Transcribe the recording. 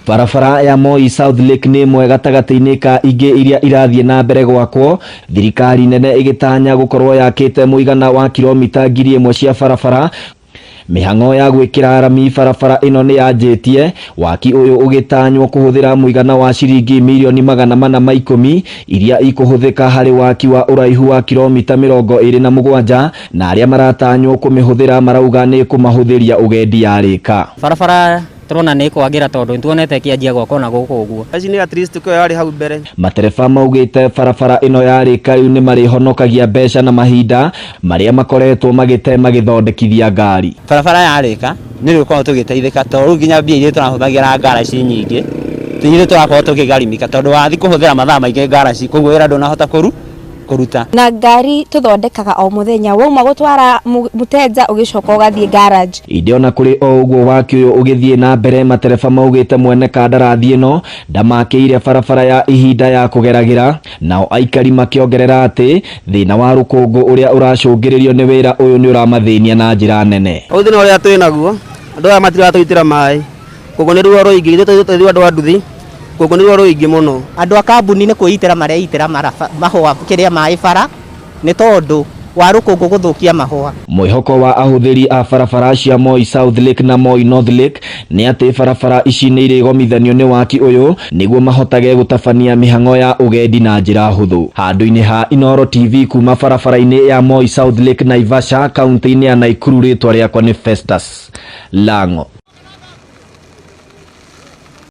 Barabara ya Moi South Lake nĩ ĩmwe gatagatĩ-inĩ ka ingĩ iria irathiĩ na mbere gwakwo, thirikari nene ĩgĩtanya gũkorwo yakĩte mũigana wa kiromita 1000 cia barabara. Mĩhang'o ya gwĩkĩra rami barabara ĩno nĩ yanjĩtie, waki ũyũ ũgĩtanywo kũhũthĩra mũigana wa ciringi mirioni 410 iria ikũhũthĩka harĩ waki wa ũraihu wa kiromita 27 na arĩa maratanywo kũmĩhũthĩra marauga nĩ ĩkũmahũthĩria ũgendi yarĩka. Barabara tũrona nĩ ĩkwagĩra tondũ nĩtuonete ĩkĩanjia gwakwo na gũkũ ũguo. Ici nĩ at least kwĩ yarĩ hau mbere. Matereba maugĩte barabara ĩno yarĩka rĩu nĩmarĩhonokagia mbeca na mahinda marĩa makoretwo magĩte magĩthondekithia ngari. Barabara yarĩka nĩ rĩu tũgĩteithĩka tondũ rĩu nginya mbia iria tũrahũthagĩra ngaraci nyingĩ ti ithuĩ tũrakorwo tũkĩgarimika tondũ wathiĩ kũhũthĩra mathaa maingĩ ngaraci koguo wĩra ndũnahota kũru kũruta. Na ngari tũthondekaga o mũthenya, wauma gũtwara mũteja ũgĩcoka ũgathiĩ garage. Ĩndĩ ona kũrĩ o ũguo waki ũyũ ũgĩthiĩ na mbere matereba maugĩte mwene kandarathi ĩno ndamakĩire barabara ya ihinda ya kũgeragĩra, nao aikari makĩongerera atĩ thĩna wa rũkũngũ ũrĩa ũracũngĩrĩrio nĩ wĩra ũyũ nĩ ũramathĩnia na njĩra nene. Rĩu thĩna ũrĩa twĩ naguo, andũ aya matiratũitĩra maĩ, koguo nĩ ruo rũingĩ, ithuĩ tũithuĩ andũ a nduthi, koguo nĩ ruo rũingĩ mũno. Andũ a kambuni nĩ kwĩitĩra mareitĩra mahũa kĩrĩa maĩ bara nĩ tondũ wa rũkũngũ gũthũkia mahũa. Mwĩhoko wa ahũthĩri a barabara cia Moi South Lake na Moi North Lake nĩ atĩ barabara ici nĩ irĩgomithanio nĩ waki ũyũ nĩguo mahotage gũtabania mĩhang'o ya ũgendi na njĩra hũthũ. Handũ-inĩ ha Inooro TV kuma barabara-inĩ ya Moi South Lake Naivasha kaunti-inĩ ya Naikuru, rĩtwa rĩakwa nĩ Festus Lango.